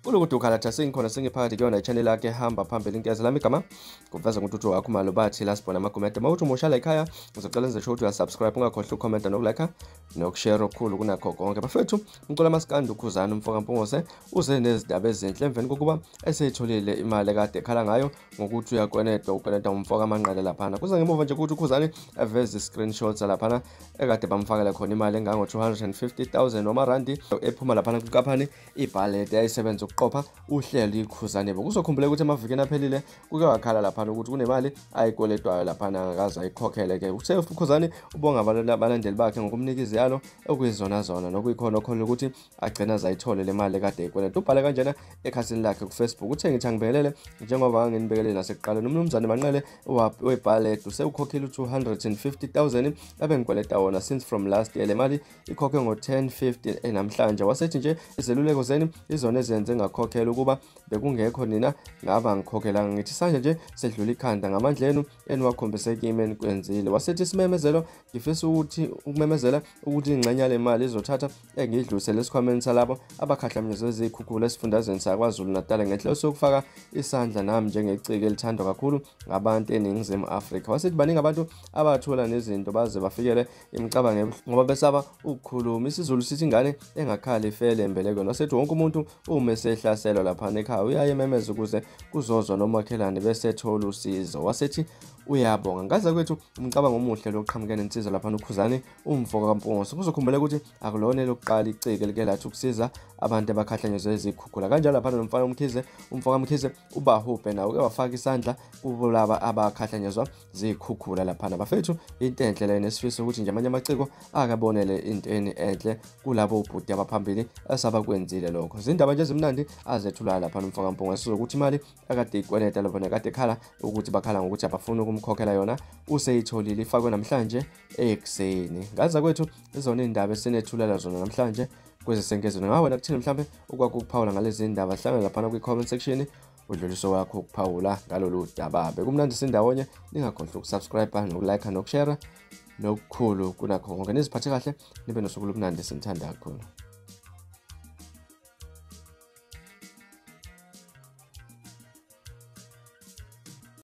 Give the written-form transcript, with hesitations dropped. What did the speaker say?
Kulokhu ukhalatha sengikhona sengiphakathi kuyona i-channel yakhe hamba phambili inkeza lami igama kuveza ngokuthi wakho malo bathi la sibona amagumede mawuthi umusha ekhaya ngizocela nje ukuthi uyasubscribe ungakhohlwa ucomment nokulike nokushare okukhulu kunakho konke. Bafethu umculo maskandi uKhuzani umfoka Mpungose uze nezindaba ezinhle emveni kokuba eseyitholile imali ekade ekhala ngayo ngokuthi uyakwenetwa ukwenetwa umfoka Manqele laphana. Kuze ngemuva nje ukuthi uKhuzani eveze screenshots laphana ekade bamfakela khona imali engango 250,000 wamarandi ephuma laphana kwinkampani iBallet ayisebenza ukuqopha uhlelo iKhuzani. Kuzokhumbuleka ukuthi emavikini aphelile kuke wakhala laphana ukuthi kunemali ayikweletwayo laphana angakaze ayikhokhele ke. Uthe uKhuzani ubonga abalandeli bakhe ngokumnika iziyalo okuyizona zona nokuyikhona okholwa ukuthi agcina zayithole le mali ekade ekweleta. Ubhale kanjena ekhasini lakhe kuFacebook uthe ngithi angibelele njengoba nginibekele nasekuqaleni umnumzane Manqele weBallet usewukhokhile u250,000 abengikweleta wona since from last year. Le mali ikhokhe ngo-10:50 namhlanje. Wasethi nje izeluleko zenu izona ezenze ngakhokhela ukuba bekungekho nina ngaba ngikhokhelanga. Ngithi sanje nje sedlula ikhanda ngamandla enu eniwakhombise kimi enikwenzile. Wasethi isimemezelo ngifisa ukuthi ukumemezela ukuthi ingxenye yale mali izothatha engiyidlulisele esikhwameni salabo abakhahlamezwe zikhukhula esifundazweni saKwaZulu Natal ngenhloso yokufaka isandla nami njengeciko elithandwa kakhulu ngabantu eNingizimu Afrika. Wasethi baningi abantu abathola nezinto baze bafikele imicabango ngoba besaba ukukhuluma. IsiZulu sithi ingane engakhali ifele embelekweni. Wasethi wonke umuntu uma esehlaselwa laphana ekhaya uyayememeza ukuze kuzozwa nomakhelwane bese ethola usizo. Wasethi uyabonga. Ngaze kwethu umcabango omuhle loqhamuke nensizwa laphana uKhuzani umfoka kaMpungose. Kuzokhumbuleka ukuthi akulona elokuqala iciko elike lathi ukusiza abantu abakhahlanyezwe izikhukhula. Kanjalo laphana nomfana uMkhize umfoka Mkhize ubahubhe nawo uke wafaka isandla kulaba abakhahlanyezwa zikhukhula laphana. Bafethu into enhle le nesifiso ukuthi nje amanye amaciko akabonele into enhle kulabo ubhuti abaphambili esabakwenzile lokho. Izindaba nje ezimnandi azethula laphana umfoka Mpungose ukuthi imali akade ikweleta laphana kade ekhala ukuthi bakhala ngokuthi abafuni ukumkhokhela yona useyitholile ifakwe namhlanje ekuseni. Ngaza kwethu izona indaba esinethulela zona namhlanje kwezisenkezweni. Ngawe wena kuthini mhlambe ukwakho ukuphawula ngalezi ndaba? Hlangana laphana kwi-comment section udluliso wakho ukuphawula ngalolu daba. Bekumnandi sindawonye, ningakhohlwa ukusubscribe nokulike nokushare nokukhulu kunakho konke. Niziphathe kahle nibe nosuku olumnandi, sinithanda kakhulu.